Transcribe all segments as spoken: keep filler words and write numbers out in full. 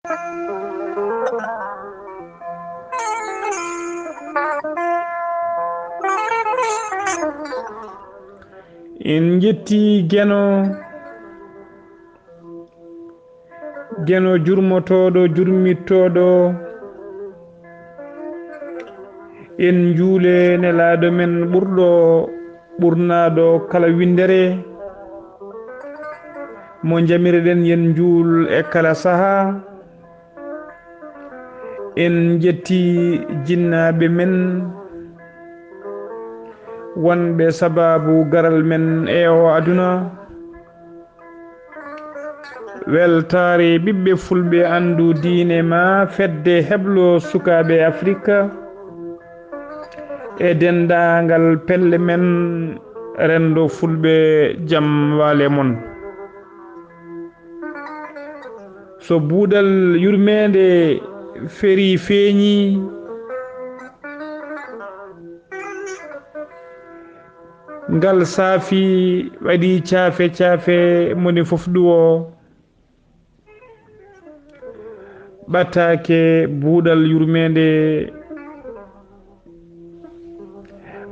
En njetti Geno, Geno jurmotooɗo, jurmittooɗo. En njuule nelaaɗo men ɓurɗo, ɓurnaaɗo kala winndere, mo njamireɗen yen njuul e kala sahaa. En njetti jinnaaɓe men wonɓe sabaabu garal men e o aduna. Weltaare ɓiɓɓe fulɓe, anndu diine ma fedde heblo sukaaɓe Afrika e denndaangal pelle men renndo fulɓe, jam waale mon. So buuɗal yurmeende ferii feeñii, ngal saafi waɗi caafe caafe, moni fof ɗuwo. Ɓataake buuɗal yurmeende,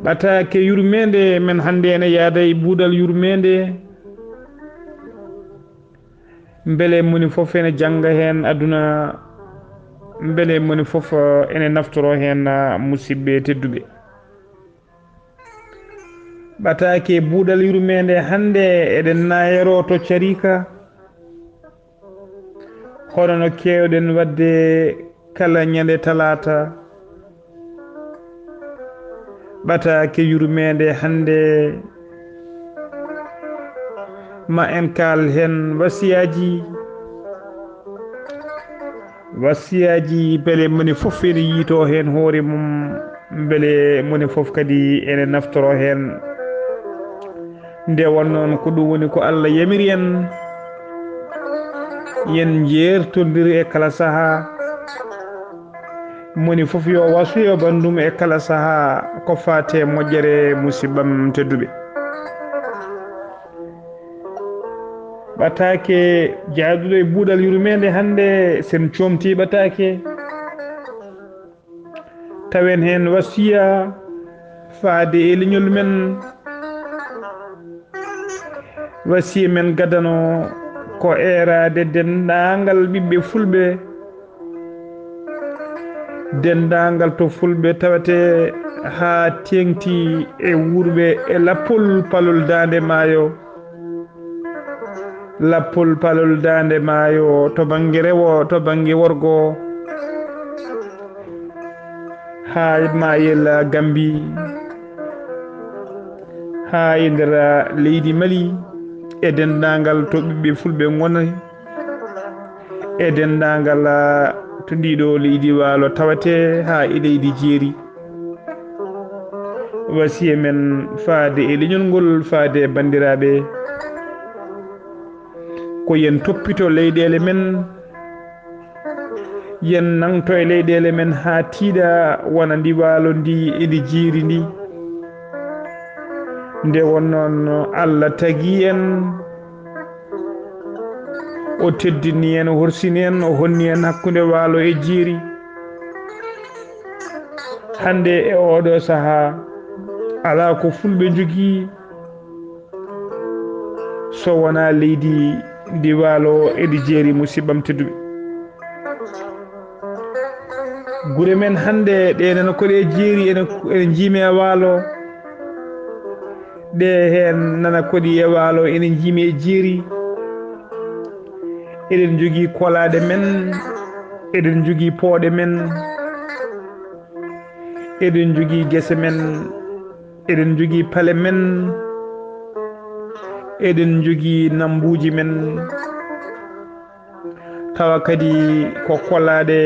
ɓataake yurmeende men hannde ene yaada e buuɗal yurmeende. Mbele moni fof ene jannga heen aduna, mbele moni fof ene naftoro heen, musidɓe tedduɓe. Ɓataake buuɗal yurmeende hannde eɗen naayero to Carika, hono no keewɗen waɗde kala ñande talaata. Ɓataake yurmeende hannde, ma en kaal heen wasiyaaji, wasiyaaji, mbele moni fof ene yiito heen hoore mum, mbele moni fof kadi ene naftoro heen. Nde won noon, ko ɗum woni ko Allah yamiri en, yen njeertondir e kala sahaa. Moni fof yo wasuyo banndum e kala sahaa ko faati e moƴƴere, musidɓam tedduɓe. Ɓataake jaaduɗo e buuɗal yurmeende hannde, sen coomtii ɓataake. Tawen heen wasiya faade e leñol men. Wasiya men gadano ko eeraade denndaangal ɓiɓɓe fulɓe, denndaangal to fulɓe tawetee haa teeŋti e wuurɓe e lappol palol daande maayo. Lappol palol daande maayo to bannge rewo, to bannge worgo, haa Mayel Gambi, haa e nder leydi Mali, e denndaangal to ɓiɓɓe fulɓe ngoni, e denndaangal to ndiɗo leydi waalo tawetee, haa e leydi jeeri. Wasiya men faade e leñol ngol, faade e banndiraaɓe, ko yen toppito leyɗeele men, yen nangto e leyɗeele men haa tiiɗa, wona ndi waalo ndi e ndi jeeri ndi. Nde won noon, Allah tagi en, o teddini en, o horsini en, o honni en hakkunde waalo e jeeri. Hannde e oɗo sahaa, alaa ko fulɓe njogii so wonaa leydi ndi waalo e ndi jeeri, musidɓam tedduɓe. Gure men hannde ɗe nana koɗi e jeeri, ene, ene njiimi e waalo. Ɗe heen nana koɗi e waalo, ene njiimi e jeeri. Eɗen njogii kolaaɗe men, eɗen njogii pooɗe men, eɗen njogii gese men, eɗen njogii pale men, eɗen njogii nambuuji men. Tawa kadi ko kolaaɗe,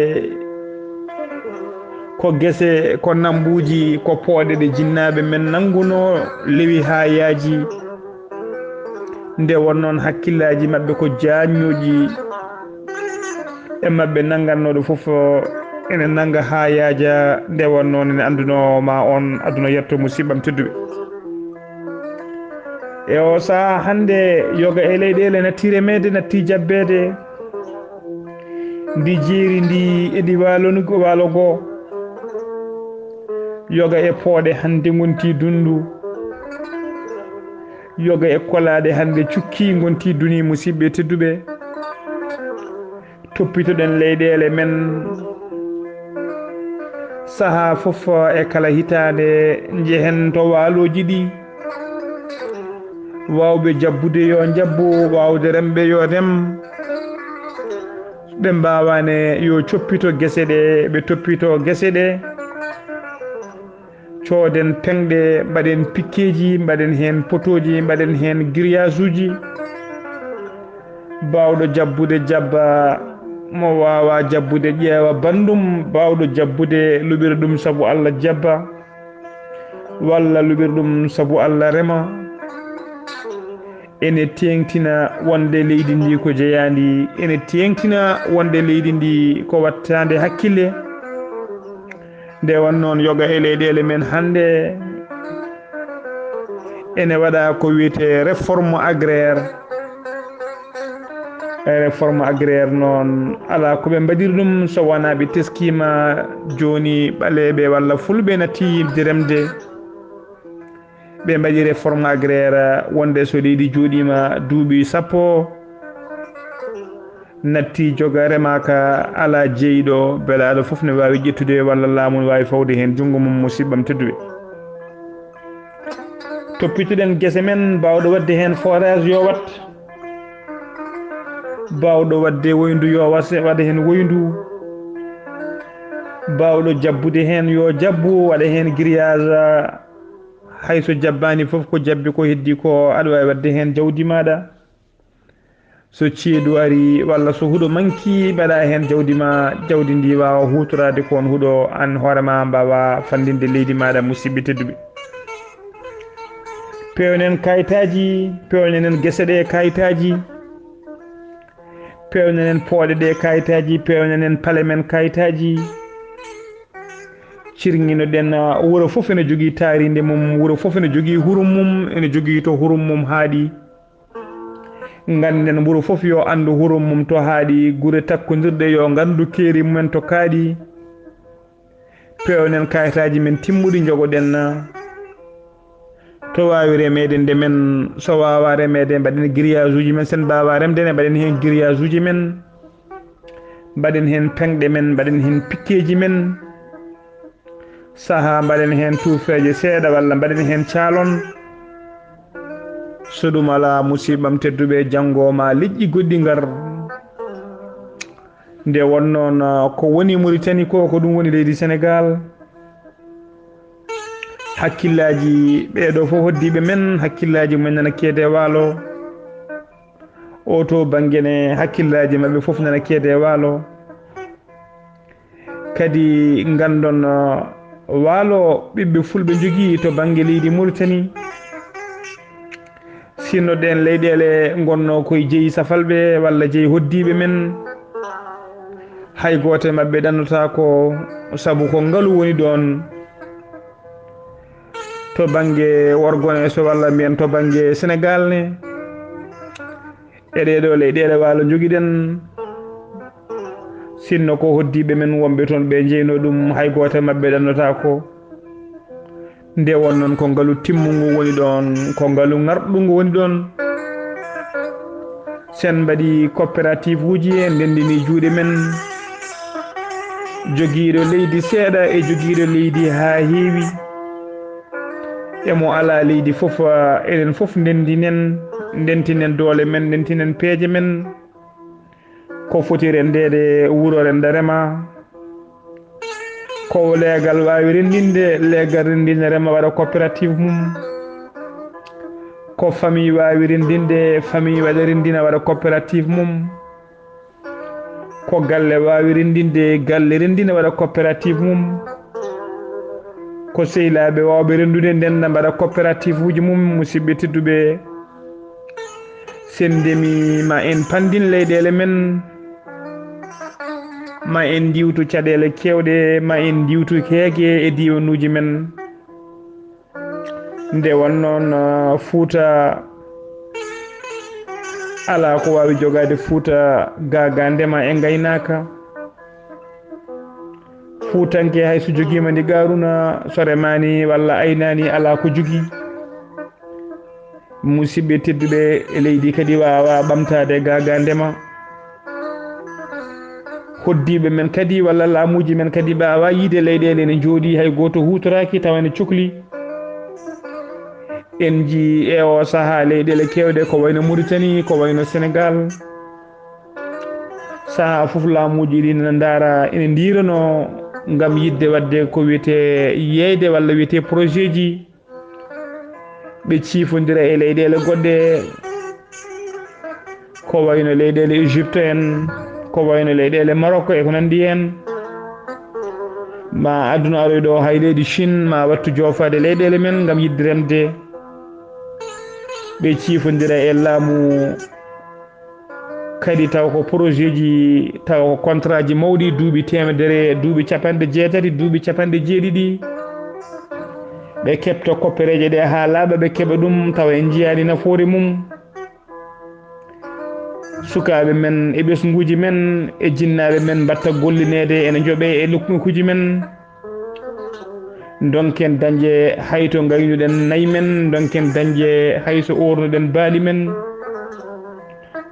ko gese, ko nambuuji, ko pooɗe ɗe jinnaaɓe men nanngunoo lewi haa yaaji. Nde won noon, hakkillaaji maɓɓe ko jaaññooji e maɓɓe nanngannooɗo fof ene nannga haa yaaja. Nde won noon, ene anndunoo ma oon aduna yetto, musidɓam tedduɓe. E o sahaa hannde, yoga e leyɗeele natti remeede, natti jabbeede. Ndi jeeri ndi e ndi waalo nu-, waalo goo. Yoga e pooɗe hannde ngonti dundu. Yoga e kolaaɗe hannde cukki ngonti duni, musidɓe tedduɓe. Toppitoɗen leyɗeele men sahaa fof e kala hitaande njehen to waalooji ɗi. Waawɓe jabbude yo njabbu, waawde remɓe yo rem. Ɓe mbaawaani yo coppito gese ɗe, ɓe toppito gese ɗe. Cooden peŋɗe, mbaɗen pikkeeji, mbaɗen heen potooji, mbaɗen heen giriyasuuji. Baawɗo jabbude jabba, mo waawaa jabbude ƴeewa banndum, baawɗo jabbude luɓira ɗum sabu Allah jabba, walla luɓira ɗum sabu Allah rema. Ene teeŋtina wonde leydi ndi ko jeyaandi, ene teeŋtina wonde leydi ndi ko wattaande hakkille. Nde won noon yoga e leyɗeele men hannde ene waɗa ko wiyetee réforme agraire. E réforme agraire noon, alaa ko ɓe mbaɗiri ɗum so wonaa ɓe teskiima jooni ɓaleeɓe walla fulɓe natti yiɗde remde. Ɓe mbaɗi réforme agraire wonde so leydi jooɗiima duuɓi sappo, natti joga remaaka, alaa jeyɗo, belaaɗo fof ne waawi ƴettude walla laamu ne waawi fawde heen junngo mum, musidɓam tedduɓe. Toppitoɗen gese men, baawɗo waɗde heen forage yo waɗ, baawɗo waɗde woyndu yo wase-, waɗa heen woyndu, baawɗo jabbude heen yo jabbu, waɗa heen grillage. Hay so jabbaani fof, ko jabbi ko heddii ko, aɗa waawi waɗde heen jawdi maaɗa. So ceeɗu arii walla so huɗo mankii, mbaɗa heen jawdi ma, jawdi ndi waawa huutoraade ko on huɗo, aan hoore ma mbaawa fanndinde leydi maaɗa, musidɓe tedduɓe. Peewnen kayitaaji, peewnenen gese ɗe kayitaaji, peewnenen pooɗe ɗe kayitaaji, peewnenen pale men kayitaaji. Cirŋinoɗen, ah, wuro fof ene jogii taariinde mum, wuro fof ene jogii hurum mum, ene jogii to hurum mum haaɗi. Ngannden wuro fof yo anndu hurum mum to haaɗi, gure takkondirɗe yo nganndu keeri mumen to kaaɗi. Peewnen kayitaaji men timmuɗi, njogoɗen to waawi remeede ndemen, so waawaa remeede mbaɗen grillage uji men, sen mbaawaa remde ne mbaɗen heen grillage uji men, mbaɗen heen peŋɗe men, mbaɗen heen pikkeeji men. Sahaa mbaɗen heen tuufeeje seeɗa walla mbaɗen heen caalon. So ɗum alaa, musidɓam tedduɓe, janngo ma leƴƴi goɗɗi ngar. Nde won noon, ko woni Mauritanie ko, ko ɗum woni leydi Sénégal. Hakkillaaji ɓeeɗo fof hoddiiɓe men, hakkillaaji mumen nana keede waalo. O to bannge ne, hakkillaaji maɓɓe fof nana keede waalo. Kadi nganndon, uh, waalo ɓiɓɓe fulɓe njogii to bannge leydi Mauritanie. Sinno ɗeen leyɗeele ngonnoo koye jeyi safalɓe walla jeyi hoddiiɓe men. Hay gooto e maɓɓe ɗannotaako, sabu ko ngalu woni ɗoon. To bannge worgo ne, so walla mbiyen to bannge Senegaal ne, e ɗee ɗoo leyɗeele waalo njogiɗen, sinno ko hoddiiɓe men wonɓe toon ɓe njeynoo ɗum, hay gooto e maɓɓe ɗannotaako. Nde won noon ko ngalu timmungu woni ɗoon, ko ngalu ŋarɗungu woni ɗoon. Sen mbaɗi coopérative uji, en ndenndini juuɗe men. Jogiiɗo leydi seeɗa e jogiiɗo leydi haa heewi. E mo alaa leydi fof, enen fof ndenndinen, ndentinen doole men, ndentinen peeje men. Ko foti renndeede wuro rennda rema. Ko leegal waawi renndinde, leegal renndina rema waɗa coopérative mum. Ko famille waawi renndinde, famille waɗa renndina waɗa coopérative mum. Ko galle waawi renndinde, galle renndina waɗa coopérative mum. Ko sehilaaɓe waawɓe renndude ndennda mbaɗa coopérative uji mum, musidɓe tedduɓe. Sen ndemi ma en panndin leyɗeele men, ma en ndiiwtu caɗeele keewɗe, ma en ndiiwtu heege e diiwanuuji men. Nde won noon, ah, Fuuta, alaa ko waawi jogaade Fuuta gaa gaa ndema e ngaynaaka. Fuutanke hay so jogiima ndi Qaaruuna, so remaani walla aynaani, alaa ko jogii. Musidɓe tedduɓe, e leydi kadi waawaa ɓamtaade gaa gaa ndema. Hoddiiɓe men kadi walla laamuuji men kadi mbaawaa yiide leyɗeele ene njooɗii, hay gooto huutoraaki, tawa ene cokli. En njii e oo sahaa leyɗeele keewɗe, ko wayno Muritani, ko wayno Senegaal. Sahaa fof laamuuji ɗi ene ndaara, ene ndiiranoo ngam yiɗde waɗde ko wiyetee yeeyde walla wiyetee projet ji. Ɓe ciifondira e leyɗeele goɗɗe, ko wayno leyɗeele Égypte en, ko wayno leyɗeele Maroc e ko nanndi heen. Ma aduna aroy ɗo, hay leydi Chine ma wattu joofaade leyɗeele men ngam yiɗde remde. Ɓe ciifondira e laamu kadi, taw ko projet ji, taw ko contrat ji mawɗi, duuɓi teemedere, duuɓi capanɗe jeetati, duuɓi capanɗe jeeɗiɗi. Ɓe keɓta koppereeje ɗe haa laaɓa, ɓe keɓa ɗum, tawa en njiyaani nafoore mum. Sukaaɓe men e ɓesnguuji men e jinnaaɓe men mbaɗta gollineede ene njoɓee e nokkuuji men. Ndonken dañde hay to ngaynuɗen nayi men, ndonken dañde hay so oornuɗen baali men,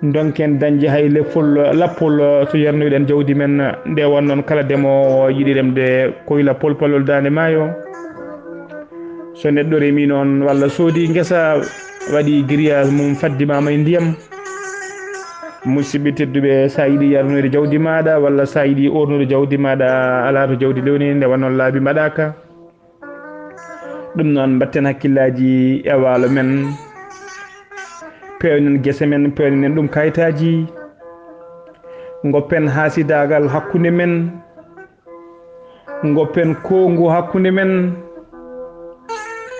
ndonken dañde hay leppol, lappol so yarnoyɗen jawdi men. Nde won noon, kala demoowo yiɗi remde koyla polpalol daande maayo. So neɗɗo remi noon walla soodi ngesa, waɗi grillage mum, faddimaama e ndiyam, musidɓe tedduɓe, so a yiɗi yarnoyde jawdi maaɗa walla so a yiɗi oornude jawdi maaɗa, alaa to jawdi lewni, nde won noon laabi mbaɗaaka. Ɗum noon, mbatten hakkillaaji e waalo men, peewnen gese men, peewnen ɗum kayitaaji, ngoppen haasidaagal hakkunde men, ngoppen koongu hakkunde men.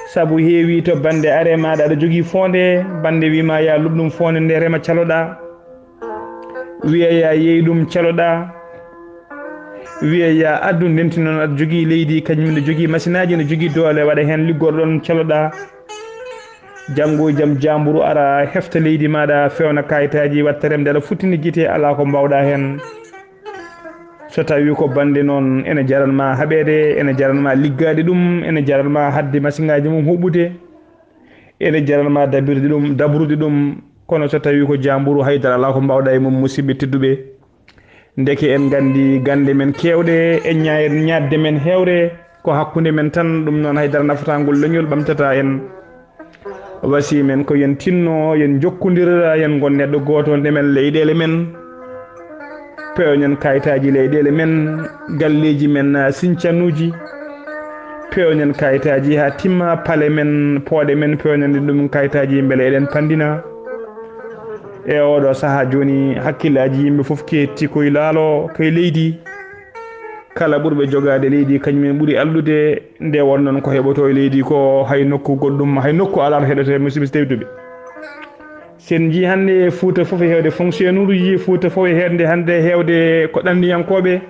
Sabu heewi to bannde are maaɗa aɗa jogii foonde, bannde wiima ya luɓ ɗum foonde nde rema caloɗaa. Wiya ya yeey ɗum caloɗaa. Wiya ya addu ndenti noon aɗa jogii leydi, kañum ne jogii masinaaji, ne jogii doole, waɗa heen liggorɗon caloɗaa. Janngo e jam jaamburu ara hefta leydi maaɗa, feewna kayitaaji, watta remde aɗa futtini gite, alaa ko mbaawɗaa heen. So tawii ko bannde noon, ene jaran ma haɓeede, ene jaran ma liggaade ɗum, ene jaran ma haɗde masiŋaaji mum huɓɓude, ene jaran ma dabirde ɗum, dabrude ɗum. Kono so tawii ko jaamburu, hay dara alaa ko mbaawɗaa e mum, musidɓe tedduɓe. Ndeke en nganndi gannde men keewɗe, e ñaay-, ñaatde men heewre, ko hakkunde men tan, ɗum noon hay dara nafataa ngol leñol, ɓamtataa en. Wasii men ko yen tinno, yen njokkondir, yen ngon neɗɗo gooto, ndemen leyɗeele men, peewnen kayitaaji leyɗeele men, galleeji men, sincanuuji, peewnen kayitaaji haa timma, pale men, pooɗe men, peewnen ɗum kayitaaji mbele eɗen panndina. E oɗo sahaa jooni, hakkillaaji yimɓe fof keetti koye laalo, koye leydi. Kala ɓurɓe jogaade leydi, kañum en ɓuri alɗude. Nde won noon, ko heɓotoo e leydi ko, hay nokku goɗɗum, hay nokku alaa to heɗotee, musidɓe tedduɓe. So en njii hannde Fuuta fof e heewde fonctionnaire uji, Fuuta fof e heewde hannde, heewde ko ɗanniyankooɓe.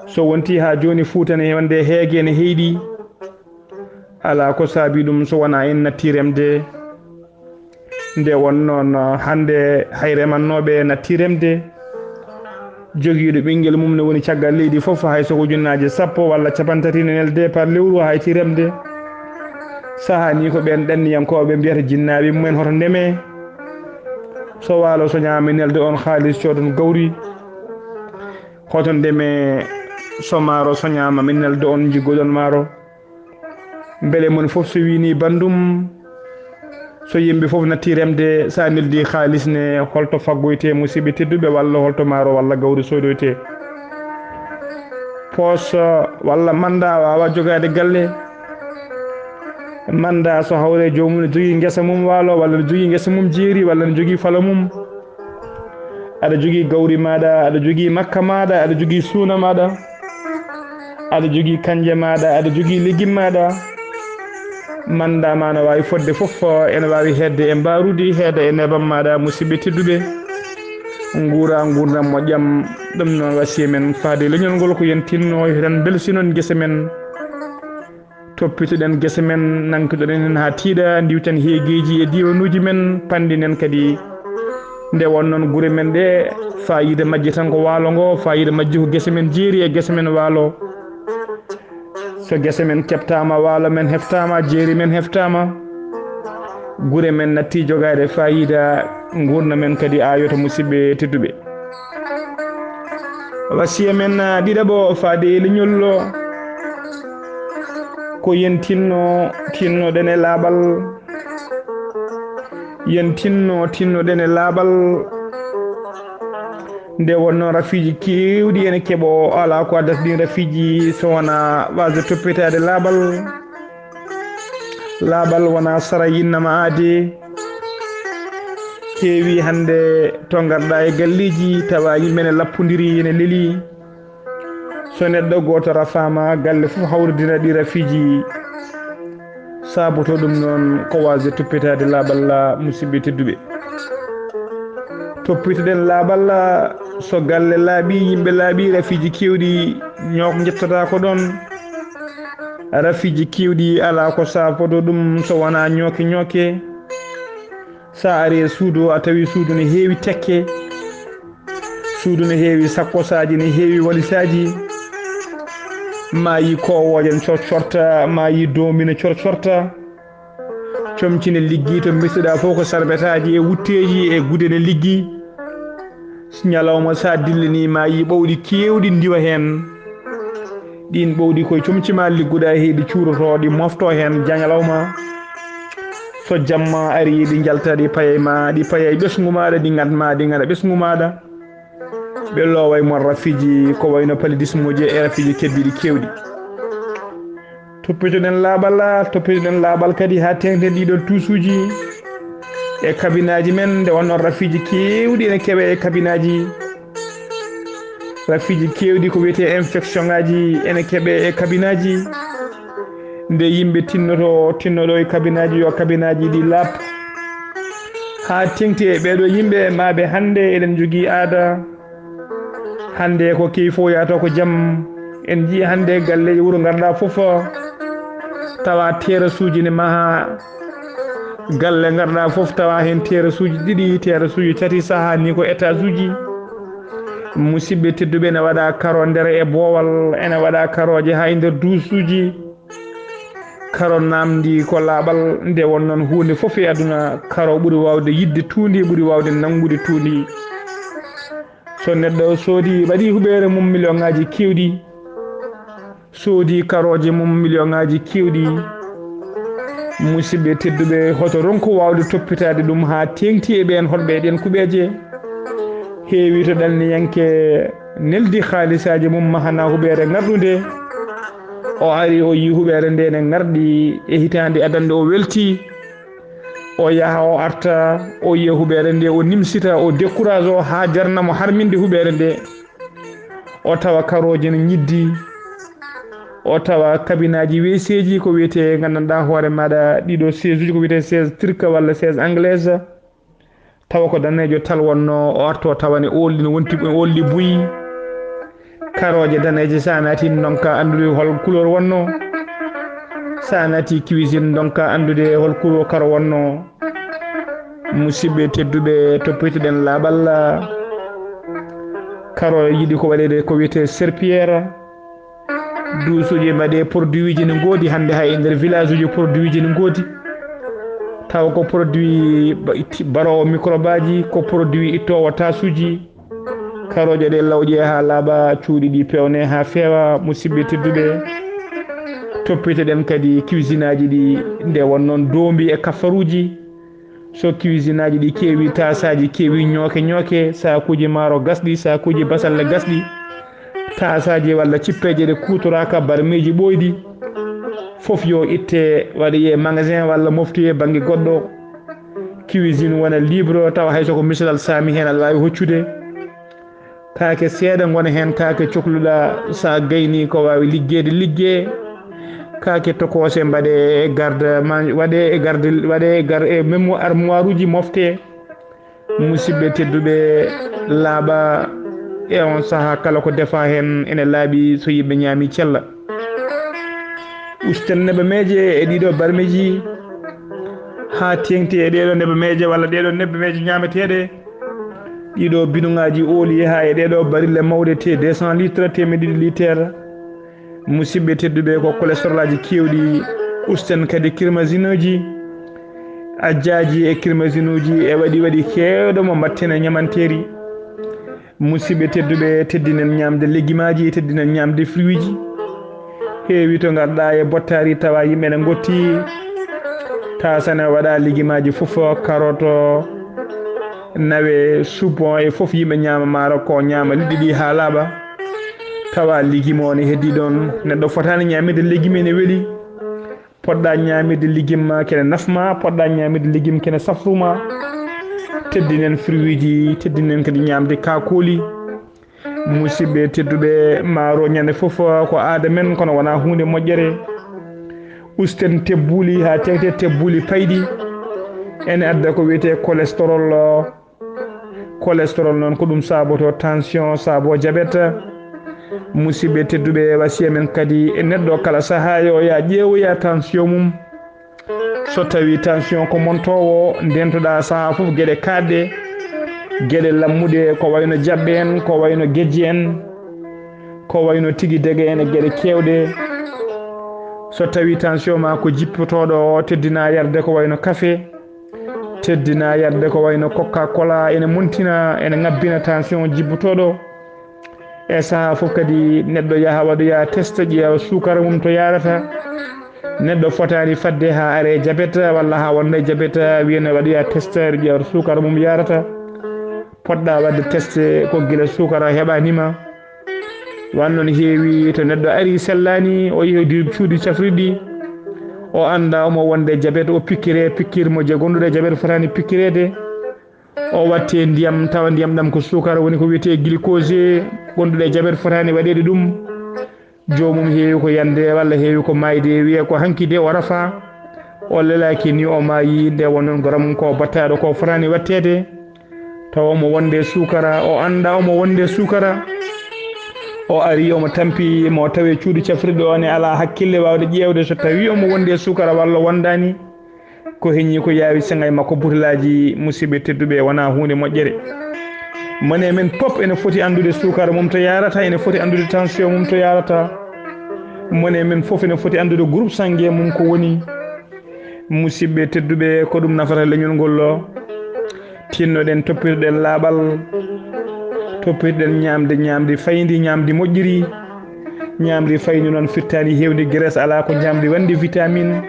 So wonti haa jooni, Fuuta ne wonde heege ne heyɗi. Alaa ko saabii ɗum so wonaa en natti remde. Nde won noon, hannde hay remannooɓe natti remde. Jogiiɗo ɓinngel mum ne woni caggal leydi fof, hay so ko ujunnaaje sappo walla capanɗe tati ne nelde par lewru, hayti remde. Sahaa ni ko ɓeen ɗanniyankooɓe mbiyata jinnaaɓe mumen, hoto ndeme. So waalo soñaama, mi nelda on haalis, coodon gawri. Hoto ndeme, so maaro soñaama, mi nelda on, njiggoɗon maaro. Mbele mon fof so wini banndum, so yimɓe fof natti remde, so a neldi haalis ne, holto faggoyte, musidɓe tedduɓe, walla holto maaro walla gawri soodoyte? Poos walla mannda waawa jogaade galle. Mannda so hawre joomum ne jogii ngesa mum waalo, walla ne jogii ngesa mum jeeri, walla ne jogii falo mum. Aɗa jogii gawri maaɗa, aɗa jogii makka maaɗa, aɗa jogii suuna maaɗa, aɗa jogii kanje maaɗa, aɗa jogii legim maaɗa. Mannda ma no waawi fodde fof, ene waawi heedde e mbaarudi, heeda e nebam maaɗa, musidɓe tedduɓe. Nguura nguurndam moƴƴam, ɗum noon wasiya men faade leñol ngol ko yen tinno, yo tan mbelsinon gese men. Toppitoɗen gese men, nangtoɗen heen haa tiiɗa, ndiwten heegeeji e diiwanuuji men, panndinen kadi Nde won noon gure men ɗe, fayida majje tan ko waalo ngo, fayida majje ko gese men jeeri e gese men waalo. So gese men keɓtaama, waalo men heftaama, jeeri men heftaama, gure men natti jogaade fayida, nguurndam men kadi aayoto, musidɓe tedduɓe. Wasiya men, ah, ɗiɗaɓo faade e leñol o, ko yen tinno, tinnoɗen e laaɓal. Yen tinno, tinnoɗen e laaɓal. Nde wonnoo rafiiji keewɗi ene keɓoo, alaa ko addata ɗiin rafiiji so wonaa waasde toppitaade laaɓal. Laaɓal wonaa sara innama aade. Heewi hannde to ngarɗaa e galleeji, tawa yimɓe ne lappondiri, ene lelii. So neɗɗo gooto rafaama, galle fof hawridina ɗi rafiiji, saabotoo ɗum noon ko waasde toppitaade laaɓal, musidɓe tedduɓe. Toppitoɗen laaɓal, so galle laaɓii, yimɓe laaɓii, rafiiji keewɗi ñook njettotaako ɗoon. Rafiiji keewɗi alaa ko saabotoo ɗum so wonaa ñooke ñooke. So a arii e suudu, a tawii suudu ne heewi tekke. Suudu ne heewi sakkosaaji, ne heewi walisaaji. Maa yi koowooje ne cor-, corta, maa yi doombi ne cor-, corta. Comci ne liggi, to mbittoɗaa fof ko sarbetaaji e wutteeji e gude ne liggi. Ñalawma so a dillinii, maa yi ɓowɗi keewɗi ndiwa heen. Ɗiin ɓowɗi koye comci maa ligguɗaa, heewi cuurotoo, ɗi moftoo heen ñalawma. So jamma arii, ɗi njalta, ɗi paya e ma, ɗi paya e ɓesngu maaɗa, ɗi ŋat ma, ɗi ŋata ɓesngu maaɗa. Ɓe loowa e mon rafiiji ko wayno paludismuuji e rafiiji keddiiɗi keewɗi. Toppitoɗen laaɓal, toppitoɗen laaɓal kadi haa teeŋten ɗiiɗoon tuusuuji e kabinaaji men, nde wonnoo rafiiji keewɗi ene keɓee e kabinaaji. Rafiiji keewɗi ko wiyetee infection ŋaaji ene keɓee e kabinaaji. Nde yimɓe tinnoto, tinnoɗo e kabinaaji, yo kabinaaji ɗi laaɓ. Haa teeŋti e ɓeeɗo yimɓe, maa ɓe hannde eɗen njogii aada. Hannde ko kewi fof yahata ko jam. En njii hannde galleeji wuro ngarɗaa fof, tawa terasuuji ne mahaa. Galle ngarɗaa fof, tawa heen terasuuji ɗiɗi, terasuuji tati, sahaa ni ko étage uji. Musidɓe tedduɓe, ene waɗa karo nder e boowal, ene waɗa karooje haa e nder duusuuji. Karo naamndi ko laaɓal, nde won noon huunde fof e aduna, karo ɓuri waawde yiɗde tuundi, ɓuri waawde nanngude tuundi. So neɗɗo soodi, waɗi huɓeere mum miliyoŋaaji keewɗi, soodi karooje mum miliyoŋaaji keewɗi, musidɓe tedduɓe, hoto ronku waawde toppitaade ɗum haa teeŋti e ɓeen hoɗɓe e ɗeen kuɓeeje? Heewi to ɗalniyanke neldi haalisaaji mum mahanaa huɓeere ŋarɗunde, o ari o yii huɓeere nde ne ŋarɗi e hitaande adannde, o weltii. O yaha, o arta, o yiya huɓeere nde, o nimsita, o décourage o haa jarna mo harminde huɓeere nde. O tawa karooje ne ñiddi, o tawa kabinaaji weeseeji ko wiyetee, nganndanɗaa hoore maaɗa, ɗiɗo seesuuji ko wiyetee sees turque walla sees anglaise. Tawa ko daneejo tal wonnoo, o arto tawa ne oolɗi, ne wonti, ne oolɗi buy. Karooje daneeje, so a naati ndonka anndude hol couleur wonnoo. So a naati cuisine, ndonka anndude hol couleur karo wonnoo. Musidɓe tedduɓe, toppitoɗen laaɓal. Karo yiɗi ko waɗeede ko wiyetee serpillère. Duusuuji mbaɗee produit ji ne ngoodi hannde, hay e nder village uji produit ji ne ngoodi. Tawa ko produit ba-, itti-, baroowo microbe aji, ko produit ittoowo taasuuji. Karooje ɗe lawƴe haa laaɓa, cuuɗi ɗi peewne haa feewa, musidɓe tedduɓe. Toppitoɗen kadi cuisine aji ɗi, nde won noon doombi e kaffaruuji. So cuisine aji ɗi keewi taasaaji, keewi ñooke ñooke, saakuuji maaro gasɗi, saakuuji basalle gasɗi, taasaaji walla cippeeje ɗe kuutoraaka, barmeeji ɓooyɗi, fof yo itte, waɗe e magasin walla moftoye bannge goɗɗo. Cuisine wona libre, tawa hay so ko misilal saami heen, aɗa waawi hoccude. Kaake seeɗa ngona heen, kaake cokluɗa, so a gayni ko waawi liggeede, liggee. Kaake tokoose mbaɗee e garde, ma-, waɗee e garde, waɗee e gar-, e memo-, armoire uji moftee. Musidɓe tedduɓe, laaɓa e on sahaa kala ko defaa heen ene laaɓi, so yimɓe ñaami cella. Usten nebameeje e ɗiɗo barmeeji haa teeŋti e ɗeɗo nebameeje walla ɗeɗo nebameeje ñaameteeɗe. Ɗiɗo binuŋaaji ooli haa e ɗeɗo barille mawɗe te deux cents litres, teemeɗɗe ɗiɗi litres. Musidɓe tedduɓe, ko cholestérol aji keewɗi. Usten kadi kirmasinuuji, ajjaaji e kirmasinuuji e waɗi waɗi keewɗo mo mbatten e ñamanteeri. Musidɓe tedduɓe, teddinen ñaamde legimaaji, teddinen ñaamde fruitji. Heewi to ngarɗa e bottaari tawa yimɓe ne ngotti. Taasane waɗa legimaaji fof, karoto, nawe, supon e fof yimɓe ñaama maaro ko ñaama liɗɗi ɗi haa laaɓa. Tawa legime o ne heddi ɗon. Neɗɗo fotaani ñaamde legime ne weli. Poɗɗa ñaamde legime ma kene nafma, poɗɗa ñaamde legime kene safruma. Teddinen fruitji, teddinen kadi ñaamde kaakooli. Musidɓe tedduɓe, maaro ñande fof ko aada men, kono wonaa huunde moƴƴere. Usten tebbuuli haa tewte tebbuuli payɗi. Ene adda ko wiyetee cholestérol. Cholestérol noon ko ɗum saboto tension, sabo diabète. Musidɓe tedduɓe, wasiya men kadi e neɗɗo kala sahaa yo ya ƴeewoya tension mum. So tawi tension ko montoowo, ndentoɗa sahaa fof geɗe kaaɗɗe, geɗe lammuɗe, ko wayno jaɓɓe en, ko wayno gejje en, ko wayno tigi dege en e geɗe keewɗe. So tawi tension ma ko jippotooɗo, teddina yarde ko wayno kafe, teddina yarde ko wayno Coca-Cola, ene montina, ene ŋabbina tension jippotooɗo. E sahaa fof kadi neɗɗo yaha waɗoya test, ƴeewa suukara mum to yarata. Neɗɗo fotaani fadde haa are jabet walla haa wonda e jabet, wiyana waɗoya test, ƴeewa suukara mum yarata. Poɗɗa waɗde test ko gila suukara heɓanima. Wan noon heewi to neɗɗo ari sellaani, o yehi di-, cuuɗi cafrirɗi, o annda omo wonde jabet, o pikkire pikkir mo je gonduɗo e jabet fotaani pikkireede. O watte ndiyam, tawa ndiyam ɗam ko suukara woni ko wiyetee glucose, gonduɗo e jabet fotaani waɗeede ɗum. Joomum heewi ko yande walla heewi ko mayde, wiya ko hanki de o rafa, o lelaki ni o maayi, nde won noon goram ko battaɗo ko fotaani watteede. Tawa omo wonde suukara, o annda omo wonde suukara. O ari omo tampi mo tawe cuuɗi cafrirɗi, o ne ala hakkille wawde ƴeewde so tawi omo wonde suukara walla wondani. Ko heñi ko yaawi sengay makko butelaaji, musidɓe tedduɓe, wonaa huunde moƴƴere. Mone men pop ene foti anndude suukara mum to yarata, ene foti anndude tension mum to yarata. Mone men fof ene foti anndude groupe sange mum ko woni. Musidɓe tedduɓe, ko ɗum nafata leñol ngol lo. Tinnoɗen, toppitoɗen laaɓal, toppitoɗen ñaamde ñaamdi fayndi, ñaamdi moƴƴiri. Ñaamdi fayndi noon firtaani heewde graisse, alaa ko ñaamdi wonde vitamine.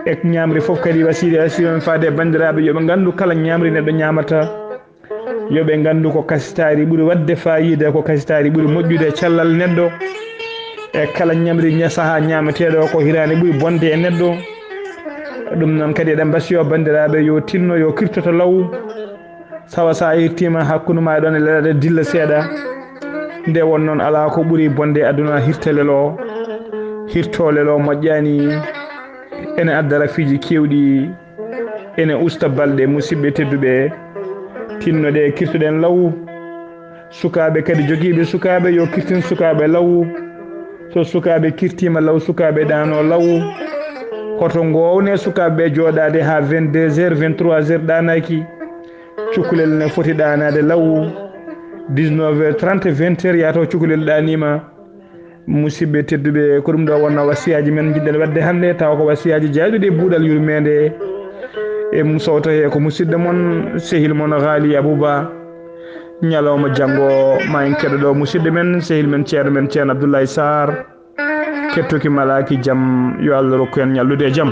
E ñaamri fof kadi wasiide, wasiide on faade e banndiraaɓe, yo ɓe nganndu kala ñaamri neɗɗo ñaamata, yo ɓe nganndu ko kasitaari ɓuri waɗde faayiida, ko kasitaari ɓuri moƴƴude e cellal neɗɗo. E kala ñaamri ña-, sahaa ñaameteeɗo ko hiraande ɓuri bonde e neɗɗo. Ɗum noon kadi eɗen mbasiyo banndiraaɓe yo tinno, yo kirtoto law. Sawa sa hirtiima hakkunde ma e ɗon e lelal, dilla seeɗa. Nde won noon alaa ko ɓuri bonde e aduna, hirta lelo, hirto lelo moƴƴaani. Ene adda rafiiji keewɗi, ene usta balɗe. Musidɓe tedduɓe, tinnoɗe, kirtoɗen law. Sukaaɓe kadi jogiiɓe sukaaɓe yo kirtin sukaaɓe law. So sukaaɓe kirtiima law, sukaaɓe ɗaano law. Hoto ngoowne sukaaɓe ɓe jooɗaade haa vingt-deux heures, vingt-trois heures ɗaanaaki. Cukalel ne foti ɗaanaade law, dix-neuf heures trente, vingt heures, yaa taw cukalel ɗaaniima. Musidɓe tedduɓe, ko ɗum ɗo wonno wasiyaaji men njiɗɗen waɗde hannde, tawa ko wasiyaaji jaayɗuɗi e buuɗal yurmeende. E mum sowto he ko musidɗo mon, sehil mon Ghali Abouba. Ñalawma janngo, ma en keɗoɗo musidɗo men, sehil men, ceerno men, Ceerno Abdoulaye Sarr. Kettuki malaaki jam, yo Allah rokku en ñallude e jam.